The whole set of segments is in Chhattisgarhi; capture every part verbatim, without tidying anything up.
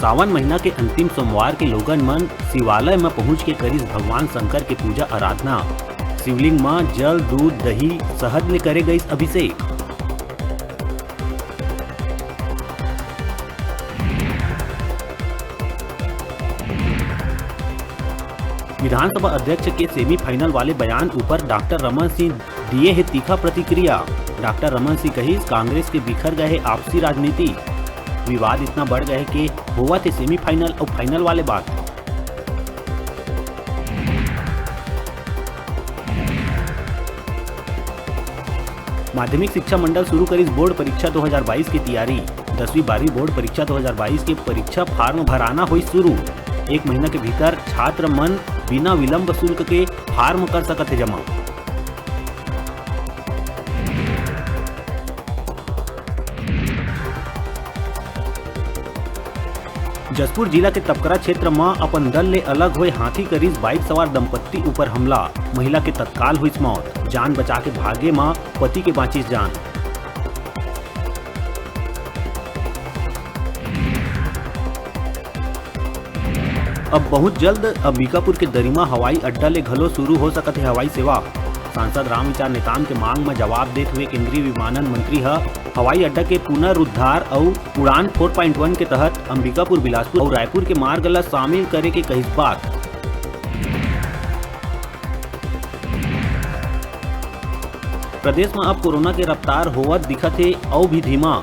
सावन महीना के अंतिम सोमवार के लोगन मन शिवालय म पहुंच के करिस भगवान शंकर के पूजा आराधना। शिवलिंग म जल, दूध, दही, शहद ले करे गइस अभिषेक। विधानसभा अध्यक्ष के सेमीफाइनल वाले बयान ऊपर डॉक्टर रमन सिंह दिए हे तीखा प्रतिक्रिया। डॉक्टर रमन सिंह कहिस, कांग्रेस के बिखर गए हे आपसी राजनीति, विवाद इतना बढ़ गए हे कि होवत हे सेमीफाइनल अउ फाइनल वाले बात। माध्यमिक शिक्षा मंडल शुरू करिस बोर्ड परीक्षा दो हज़ार बाईस की तैयारी। दसवीं बारहवीं बोर्ड परीक्षा दो हज़ार बाईस के परीक्षा फार्म भराना होइस शुरू। एक महीना के भीतर छात्र मन बिना विलंब शुल्क के फार्म कर सकत हे जमा। जशपुर जिला के तपकरा क्षेत्र म अपन दल ले अलग होए हाथी करिस बाइक सवार दंपत्ति ऊपर हमला, महिला के तत्काल होइस मौत, जान बचा के भागे म पति के बांचिस जान। अब बहुत जल्द अंबिकापुर के दरिमा हवाई अड्डा ले घलो शुरू हो सकत हे हवाई सेवा। सांसद रामविचार नेताम के मांग म जवाब देत हुए केंद्रीय विमानन मंत्री ह हवाई अड्डा के पुनरुद्धार अउ उड़ान फोर पॉइंट वन के तहत अंबिकापुर, बिलासपुर अउ रायपुर के मार्ग ल शामिल करे के कहिस बात। प्रदेश म अब कोरोना के रफ्तार होवत दिखत हे अउ भी धीमा।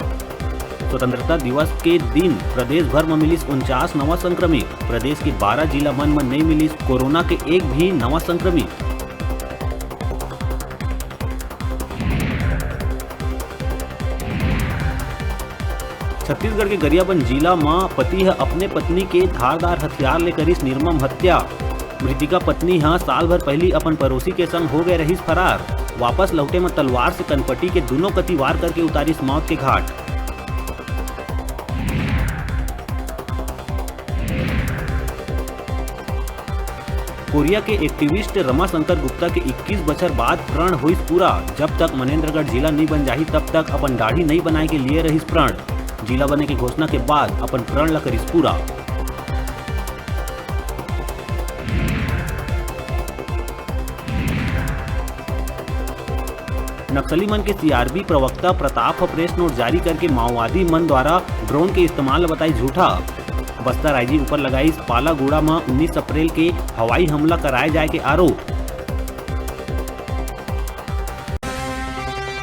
स्वतंत्रता दिवस के दिन प्रदेश भर म मिलिस उनचास नवा संक्रमित। प्रदेश के बारह जिला मन म नइ मिलिस कोरोना के एक भी नवा संक्रमित। छत्तीसगढ़ के गरियाबंद जिला म पति ह अपने पत्नी के धारदार हथियार ले करिस निर्मम हत्या। मृतिका पत्नी ह साल भर पहिली अपन पड़ोसी के संग हो गए रहिस फरार। वापस लौटे म तलवार से कनपटी के दुनों कति वार करके उतारिस मौत के घाट। कोरिया के एक्टिविस्ट रमाशंकर गुप्ता के इक्कीस बछर बाद प्रण होइस पूरा। जब तक मनेंद्रगढ़ जिला नइ बन जाही, तब तक अपन दाढ़ी नइ बनाए के लिए रहिस प्रण। जिला बने के घोषणा के बाद अपन प्रण ल करिस पूरा। नक्सली मन के सीआरबी प्रवक्ता प्रताप ह प्रेस नोट जारी करके माओवादी मन द्वारा ड्रोन के इस्तेमाल ल बताई झूठा। बस्तर आईजी ऊपर लगाइस पालागुड़ा म उन्नीस अप्रैल के हवाई हमला कराए जाए के आरोप।